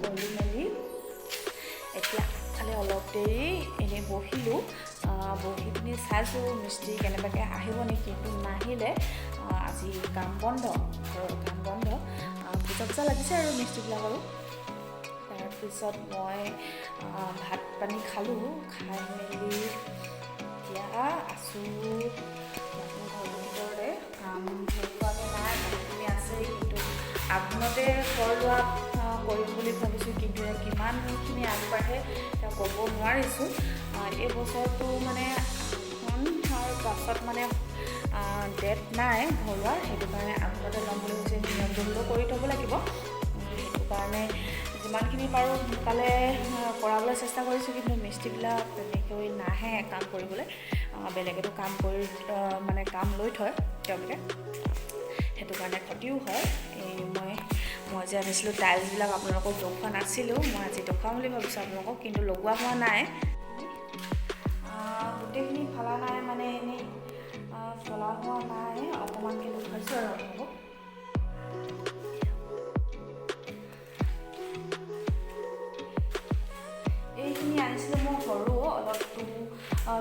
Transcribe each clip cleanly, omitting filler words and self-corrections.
কৰি মেলি এতিয়া আগফালে অলপ দেৰি এনেই বহিলোঁ। বহি পিনি চাইছোঁ মিস্ত্ৰী কেনেবাকৈ আহিব নেকি, কিন্তু নাহিলে। আজি কাম বন্ধ, ঘৰৰ কাম বন্ধ। পূজা পূজা লাগিছে আৰু মিস্ত্ৰীবিলাকৰো। তাৰপিছত মই ভাত পানী খালোঁ, খাই মেলি এতিয়া আছোঁ ঘৰৰ ভিতৰতে। কাম হৈ পোৱাগৈ নাই, বহুতখিনি আছেই, কিন্তু আঘোণতে ঘৰ লোৱা কৰিম বুলি ভাবিছোঁ, কিন্তু কিমানখিনি আগবাঢ়ে এতিয়া ক'ব নোৱাৰিছোঁ। এই বছৰটো মানে আঘোণৰ পাছত মানে ডেট নাই ঘৰ লোৱাৰ, সেইটো কাৰণে আঘোণতে ল'ম বুলি ভাবিছোঁ। নিয়মটো হ'লেও কৰি থ'ব লাগিব, সেইটো কাৰণে যিমানখিনি পাৰোঁ সোনকালে কৰাবলৈ চেষ্টা কৰিছোঁ। কিন্তু মিস্ত্ৰীবিলাক তেনেকৈ নাহে কাম কৰিবলৈ, বেলেগেতো কাম কৰি মানে কাম লৈ থয় তেওঁলোকে, সেইটো কাৰণে ক্ষতিও হয়। এই মই মই যে আনিছিলোঁ টাইলছবিলাক আপোনালোকক দেখুওৱা নাছিলোঁ, মই আজি দেখুৱাম বুলি ভাবিছোঁ আপোনালোকক, কিন্তু লগোৱা হোৱা নাই, গোটেইখিনি ফলা নাই, মানে এনেই ফলা হোৱা নাই, অকণমানকৈ দেখুৱাইছোঁ আৰু আপোনালোকক। এইখিনি আনিছিলোঁ মই সৰু অলপ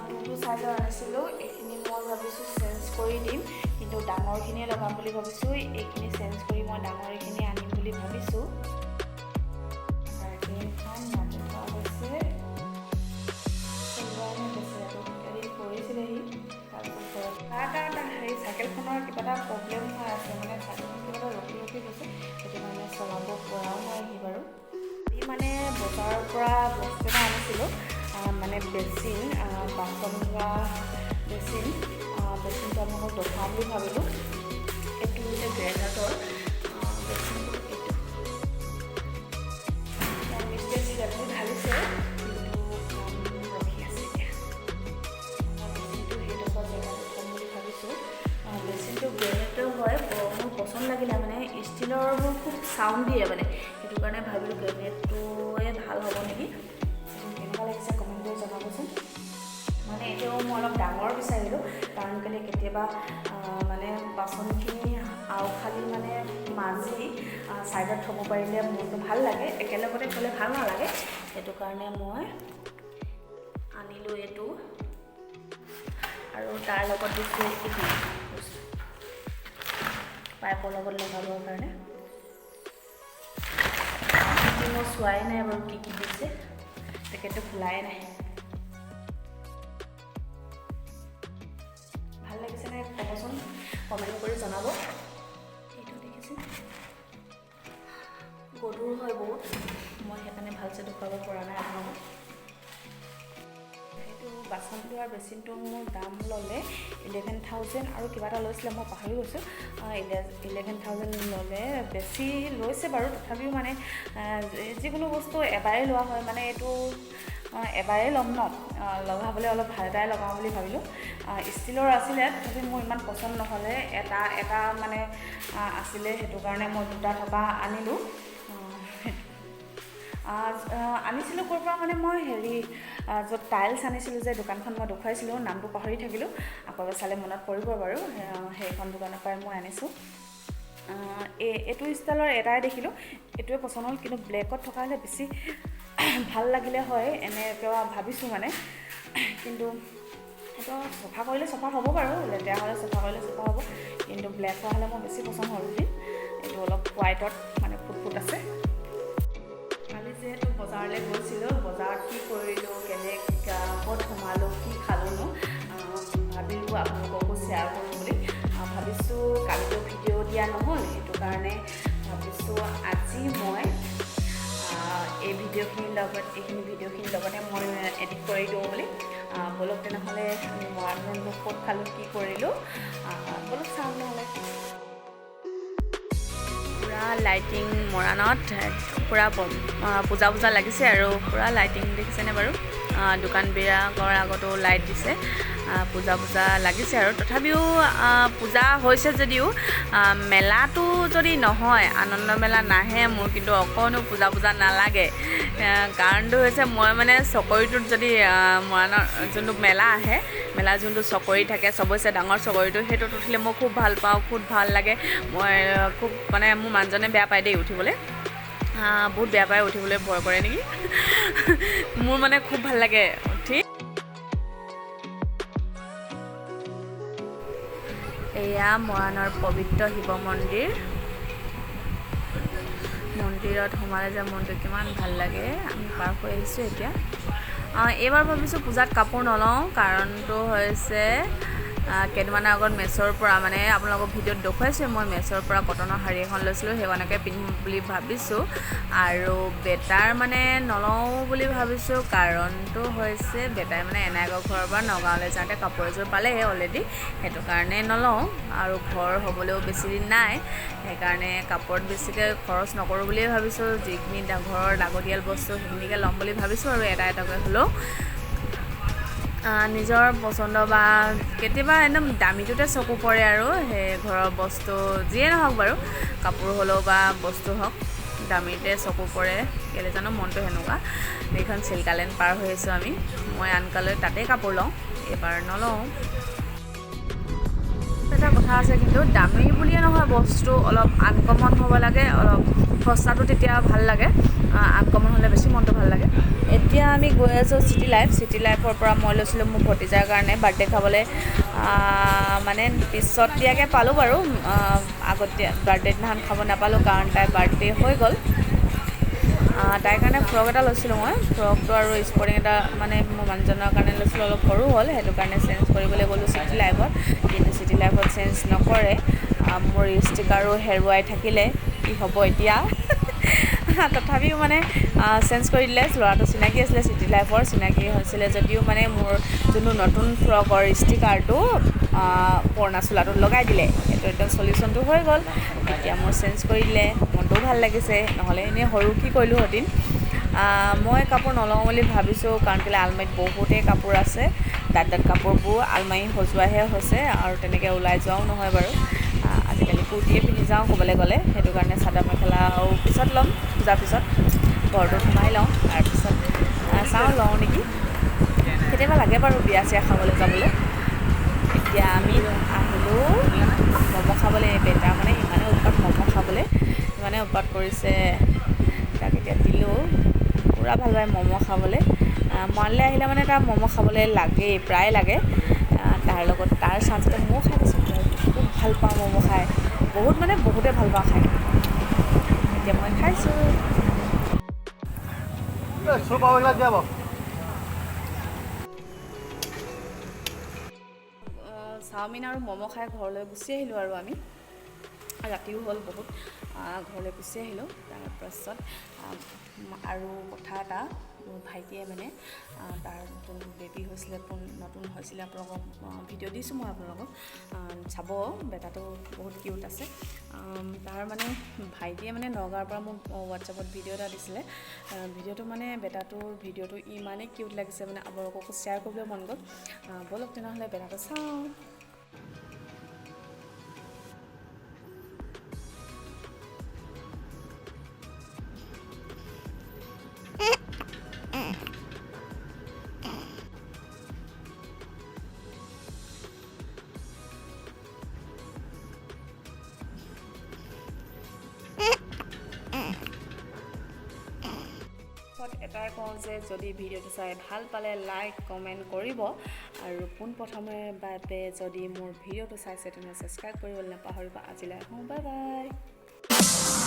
টু টু চাইজৰ আনিছিলোঁ। এইখিনি মই ভাবিছোঁ চেঞ্জ কৰি দিম, কিন্তু ডাঙৰখিনিয়ে লগাম বুলি ভাবিছোঁ। এইখিনি চেঞ্জ কৰি মই ডাঙৰ এইখিনি আনিম বুলি ভাবিছোঁ। চাইকেলখন ইয়াতে থোৱা হৈছে, চলোৱাই নাই বেচেৰাটো, এদিন পৰিছিলেহি। তাৰপিছত ঘৰত কিবা এটা হেৰি চাইকেলখনৰ কিবা এটা প্ৰব্লেম হৈ আছে, মানে চাইকেলখন কিবা এটা ৰখি ৰখি গৈছে, সেইটো কাৰণে চলাব পৰাও নাই সি বাৰু। মানে বজাৰৰ পৰা বস্তু এটা আনিছিলোঁ, মানে বেচিন, বাচন ধোৱা বেচিন। বেচিনটো আপোনালোকক দেখুৱাম বুলি ভাবিলোঁ। এইটো হৈছে গ্ৰেনাইটৰ বেচিনটো, এইটো মিস্ত্ৰীয়ে চিলেবটো ঢালিছে, কিন্তু কাম ৰখি আছে এতিয়া। মই বেচিনটো সেইডোখৰ জেগাত থ'ম বুলি ভাবিছোঁ। বেচিনটো গ্ৰেনাইটৰ হয়, মোৰ পচন্দ লাগিলে, মানে ষ্টীলৰবোৰ খুব চাউণ্ড দিয়ে, মানে সেইটো কাৰণে ভাবিলোঁ গ্ৰেনাইটটোৱে ভাল হ'ব নেকি। কেনেকুৱা লাগিছে কমেণ্ট কৰি জনাবচোন। মানে এতিয়াও মই অলপ ডাঙৰ বিচাৰিলোঁ, কাৰণ কেলৈ কেতিয়াবা মানে বাচনখিনি আওখালি মানে মাজি ছাইডত থ'ব পাৰিলে মনটো ভাল লাগে, একেলগতে থ'লে ভাল নালাগে, সেইটো কাৰণে মই আনিলোঁ এইটো। আৰু তাৰ লগত দিছোঁ এইখিনি বস্তু পাইপৰ লগত লগাবৰ কাৰণে। মই চোৱাই নাই বাৰু কি কি দিছে, পেকেটটো খোলাই নাই। ভাল লাগিছে নাই ক'বচোন, কমেণ্ট কৰি জনাব। এইটো দেখিছে গধুৰ হয় বহুত, মই সেইকাৰণে ভালছে দেখুৱাব পৰা নাই আপোনালোকক। সেইটো বাচন ধোৱাৰ বেচিনটো মোৰ দাম ল'লে 11,000 আৰু কিবা এটা লৈছিলে, মই পাহৰি গৈছোঁ। 11,000 ল'লে, বেছি লৈছে বাৰু, তথাপিও মানে যিকোনো বস্তু এবাৰেই লোৱা হয়, মানে এইটো এবাৰেই ল'ম ন, লগাবলৈ অলপ ভাল এটাই লগাওঁ বুলি ভাবিলোঁ। ষ্টীলৰ আছিলে, তথাপি মোৰ ইমান পচন্দ নহ'লে, এটা এটা মানে আছিলে, সেইটো কাৰণে মই দুটা থকা আনিলোঁ। আনিছিলোঁ ক'ৰ পৰা মানে মই হেৰি য'ত টাইলছ আনিছিলোঁ যে দোকানখন মই দেখুৱাইছিলোঁ, নামটো পাহৰি থাকিলোঁ, আকৌ এবাৰ চালে মনত পৰিব বাৰু, সেইখন দোকানৰ পৰাই মই আনিছোঁ। এইটো ষ্টাইলৰ এটাই দেখিলোঁ, এইটোৱে পচন্দ হ'ল, কিন্তু ব্লেকত থকা হ'লে বেছি ভাল লাগিলে হয়, এনেকুৱা ভাবিছোঁ মানে। কিন্তু সেইটো চফা কৰিলে চফা হ'ব বাৰু, লেতেৰা হ'লে চফা কৰিলে চফা হ'ব, কিন্তু ব্লেক হোৱা হ'লে মোৰ বেছি পচন্দ হ'ল। এইটো অলপ হোৱাইটত মানে ফুট ফুট আছে। কালি যিহেতু বজাৰলৈ গৈছিলোঁ, বজাৰত কি কৰিলোঁ, কেনেকৈ ক'ত সোমালোঁ, কি খালোঁনো ভাবিলোঁ আপোনালোককো শ্বেয়াৰ কৰোঁ বুলি ভাবিছোঁ। কালিতো ভিডিঅ' দিয়া নহ'ল, সেইটো কাৰণে ভাবিছোঁ আজি মই এই ভিডিঅ'খিনিৰ লগত, এইখিনি ভিডিঅ'খিনিৰ লগতে মই এডিট কৰি দিওঁ বুলি। ব'লক তেনেহ'লে আমি মৰাণত ক'ত খালোঁ, কি কৰিলোঁ, ব'লক চাওঁ নহ'লে। পূৰা লাইটিং মৰাণত পূৰা পূজা পূজা লাগিছে আৰু পূৰা লাইটিং দেখিছেনে বাৰু? দোকানবিলাকৰ আগতো লাইট দিছে, পূজা পূজা লাগিছে আৰু। তথাপিও পূজা হৈছে যদিও মেলাটো যদি নহয়, আনন্দ মেলা নাহে, মোৰ কিন্তু অকণো পূজা পূজা নালাগে। কাৰণটো হৈছে মই মানে চকৰিটোত যদি মৰাণৰ যোনটো মেলা আহে, মেলাৰ যোনটো চকৰি থাকে, চবতছে ডাঙৰ চকৰিটো, সেইটোত উঠিলে মই খুব ভাল পাওঁ, খুব ভাল লাগে। মই খুব মানে মোৰ মানুহজনে বেয়া পায় দেই উঠিবলৈ। বহুত বেয়া পায় উঠিবলৈ, ভয় কৰে নেকি। মোৰ মানে খুব ভাল লাগে উঠি। এয়া মৰাণৰ পবিত্ৰ শিৱ মন্দিৰ। মন্দিৰত সোমালে যে মনটো কিমান ভাল লাগে। আমি পাৰ হৈ আহিছোঁ এতিয়া। এইবাৰ ভাবিছোঁ পূজাত কাপোৰ নলওঁ, কাৰণটো হৈছে কেইদিনমানৰ আগত মেছৰ পৰা, মানে আপোনালোকক ভিডিঅ'ত দেখুৱাইছোঁ, মই মেছৰ পৰা কটনৰ শাৰী এখন লৈছিলোঁ, সেইখনকে পিন্ধিম বুলি ভাবিছোঁ। আৰু বেটাৰ মানে নলওঁ বুলি ভাবিছোঁ, কাৰণটো হৈছে বেটাই মানে এনায়েকৰ ঘৰৰ পৰা নগাঁৱলৈ যাওঁতে কাপোৰ এযোৰ পালেই অলৰেডি, সেইটো কাৰণে নলওঁ। আৰু ঘৰ হ'বলৈও বেছি দিন নাই, সেইকাৰণে কাপোৰত বেছিকৈ খৰচ নকৰোঁ বুলিয়ে ভাবিছোঁ। যিখিনি ঘৰৰ লাগতিয়াল বস্তু সেইখিনিকে ল'ম বুলি ভাবিছোঁ আৰু এটা এটাকৈ হ'লেও নিজৰ পচন্দ বা কেতিয়াবা একদম দামীটোতে চকু পৰে আৰু সেই ঘৰৰ বস্তু যিয়ে নহওক বাৰু, কাপোৰ হ'লেও বা বস্তু হওক, দামীতে চকু পৰে, কেলৈ জানো মনটো সেনেকুৱা। এইখন চিল্কালেণ্ড পাৰ হৈ আহিছোঁ আমি। মই আনকালৈ তাতেই কাপোৰ লওঁ, এইবাৰ নলওঁ। এটা কথা আছে কিন্তু, দামী বুলিয়ে নহয়, বস্তু অলপ আনকমন হ'ব লাগে, অলপ সস্তাটো তেতিয়া ভাল লাগে, আনকমন হ'লে বেছি মনটো ভাল লাগে। এতিয়া আমি গৈ আছোঁ চিটি লাইফ। চিটি লাইফৰ পৰা মই লৈছিলোঁ মোৰ ভতিজাৰ কাৰণে বাৰ্থডে খাবলৈ, মানে পিছতীয়াকৈ পালোঁ বাৰু, আগতীয়া বাৰ্থডে দিনাখন খাব নাপালোঁ কাৰণ তাইৰ বাৰ্থডে হৈ গ'ল। তাইৰ কাৰণে ফ্ৰক এটা লৈছিলোঁ মই, ফ্ৰকটো আৰু স্পৰ্টিং এটা মানে মোৰ মানুহজনৰ কাৰণে লৈছিলোঁ, অলপ সৰু হ'ল, সেইটো কাৰণে চেঞ্জ কৰিবলৈ গ'লোঁ চিটি লাইফত, কিন্তু চিটি লাইফত চেঞ্জ নকৰে। মোৰ ষ্টিকাৰো হেৰুৱাই থাকিলে, কি হ'ব এতিয়া। তথাপিও মানে চেঞ্জ কৰি দিলে। ল'ৰাটো চিনাকি আছিলে, চিটি লাইফৰ চিনাকি হৈছিলে যদিও মানে মোৰ যোনটো নতুন ফ্ৰকৰ ষ্টিকাৰটো পুৰণা চোলাটোত লগাই দিলে, সেইটো একদম চলিউশ্যনটো হৈ গ'ল। এতিয়া মোৰ চেঞ্জ কৰি দিলে, মনটোও ভাল লাগিছে, নহ'লে এনেই সৰু কি কৰিলোঁহেঁতেন। মই কাপোৰ নলওঁ বুলি ভাবিছোঁ, কাৰণ কেলৈ আলমাৰিত বহুতেই কাপোৰ আছে, দাঁত দাঁত কাপোৰবোৰ আলমাৰি সজোৱাহে হৈছে আৰু তেনেকৈ ওলাই যোৱাও নহয় বাৰু। আজিকালি কুৰ্তিয়ে পিন্ধি যাওঁ ক'বলৈ গ'লে, সেইটো কাৰণে চাদৰ মেখেলাও পিছত ল'ম, পূজাৰ পিছত ঘৰটোত সোমাই লওঁ, তাৰপিছত চাওঁ লওঁ নেকি। কেতিয়াবা লাগে বাৰু বিয়া চিয়া খাবলৈ যাবলৈ। এতিয়া আমি আহিলোঁ ম'ম' খাবলৈ। বেটা মানে ইমানে উৎপাত, ম'ম' খাবলৈ ইমানে উৎপাত কৰিছে, তাক এতিয়া দিলোঁ। পূৰা ভাল পায় ম'ম' খাবলৈ। মৰাণলৈ আহিলে মানে তাৰ ম'ম' খাবলৈ লাগেই, প্ৰায় লাগে। তাৰ লগত তাৰ চান্সতে ময়ো খাই দিছোঁ, খুব ভাল পাওঁ ম'ম' খাই, বহুত মানে বহুতে ভাল পাওঁ খাই। এতিয়া মই খাইছোঁ। চাওমিন আৰু ম'ম' খাই ঘৰলৈ গুচি আহিলোঁ আৰু আমি। ৰাতিও হ'ল বহুত, ঘৰলৈ গুচি আহিলোঁ। তাৰপাছত আৰু কথা এটা, মোৰ ভাইটিয়ে মানে তাৰ যোনটো বেবী হৈছিলে, নতুন হৈছিলে, আপোনালোকক ভিডিঅ' দিছোঁ মই আপোনালোকক, চাব, বেটাটো বহুত কিউট আছে। তাৰ মানে ভাইটিয়ে মানে নগাঁৱৰ পৰা মোক হোৱাটছএপত ভিডিঅ' এটা দিছিলে। ভিডিঅ'টো মানে বেটাটোৰ ভিডিঅ'টো ইমানেই কিউট লাগিছে, মানে আপোনালোককো শ্বেয়াৰ কৰিবলৈ মন গ'ল। ব'লক তেনেহ'লে বেটাটো চাওঁ। এটাই কওঁ যে যদি ভিডিঅ'টো চাই ভাল পালে লাইক কমেণ্ট কৰিব, আৰু পোনপ্ৰথমে বাবে যদি মোৰ ভিডিঅ'টো চাইছে তেনেহ'লে ছাবস্ক্ৰাইব কৰিবলৈ নাপাহৰিব। আজিলৈ আহোঁ, বাই বাই।